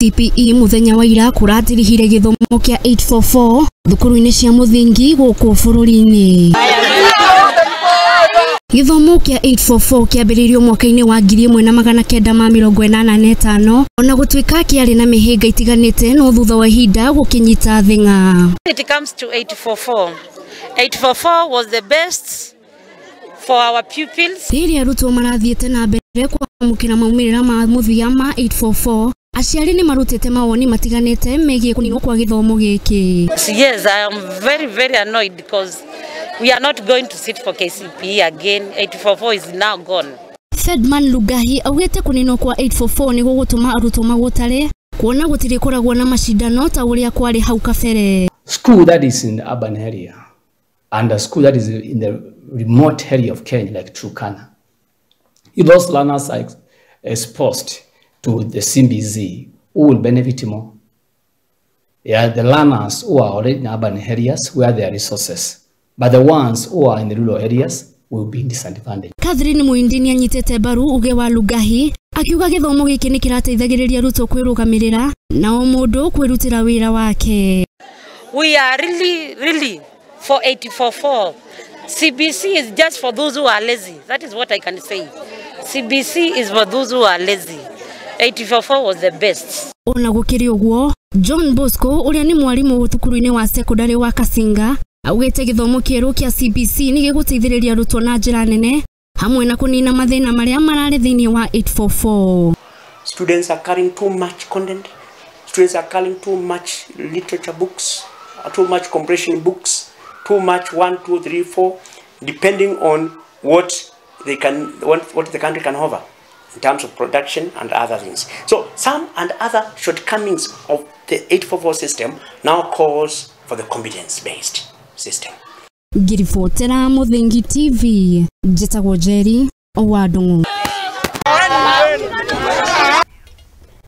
KCPE muthenya wa ira kũratirihire gĩthomo kĩa 844 thukuru-inĩ cia mũthingi gũkũ bũrũri-inĩ. Gĩthomo kĩa 844 kĩambĩrĩirio mwaka-inĩ wa 1985 ona gũtuĩka kĩarĩ na mĩhĩnga itiganĩte, no thutha wa ihinda gũkĩnyita thing'a. It comes to 844. 844 was the best for our pupils. Rĩrĩa arutwo marathiĩte na mbere kwamũkĩra maumĩrĩra ma mũthia ma 844, aciari nĩ marutĩte mawoni matiganĩte megiĩ kũninwo kwa gĩthomo gĩkĩ. Yes, I am very, very annoyed because we are not going to sit for KCPE again. 844 is now gone. Fedman Lugahi augĩte kũninwo kwa 844 nĩ gũgũtũma arutwo magũtare kuona gũtirĩkoragwo na macindano ta ũrĩa kwarĩ hau kabere. School that is in the urban area and a school that is in the remote area of Kenya like Turkana, if those learners are exposed to the CBC, who will benefit more? Yeah, the learners who are already in urban areas where there are resources, but the ones who are in the rural areas will be disadvantaged. Catherine Muindi nĩ anyitĩte mbaru uge wa Lugahi akiuga gĩthomo gĩkĩ nĩ kĩrateithagĩrĩria arutwo kwĩrũgamĩrĩra na o mũndũ kwĩrutĩra wĩra wake. We are really, really for 844. CBC is just for those who are lazy. That is what I can say. CBC is for those who are lazy. 844 was the best. Ona gũkĩrĩ ũguo, John Bosco ũrĩa nĩ mwarimũ thukuru-inĩ wa sekondari wa Kasinga augĩte gĩthomo kĩerũ kĩa CBC nĩ gĩgũteithĩrĩria arutwo na njĩra nene hamwe na kũnina mathĩna marĩa mararĩ thĩinĩ wa 844. Students are carrying too much content. Students are carrying too much literature books, too much comprehension books, too much 1, 2, 3, 4, depending on what they can, what the country can offer in terms of production and other things. So some and other shortcomings of the 844 system now calls for the competence-based system. Ngiribotera Muthingi TV, njĩtagwo Njeri wa Ndung'u.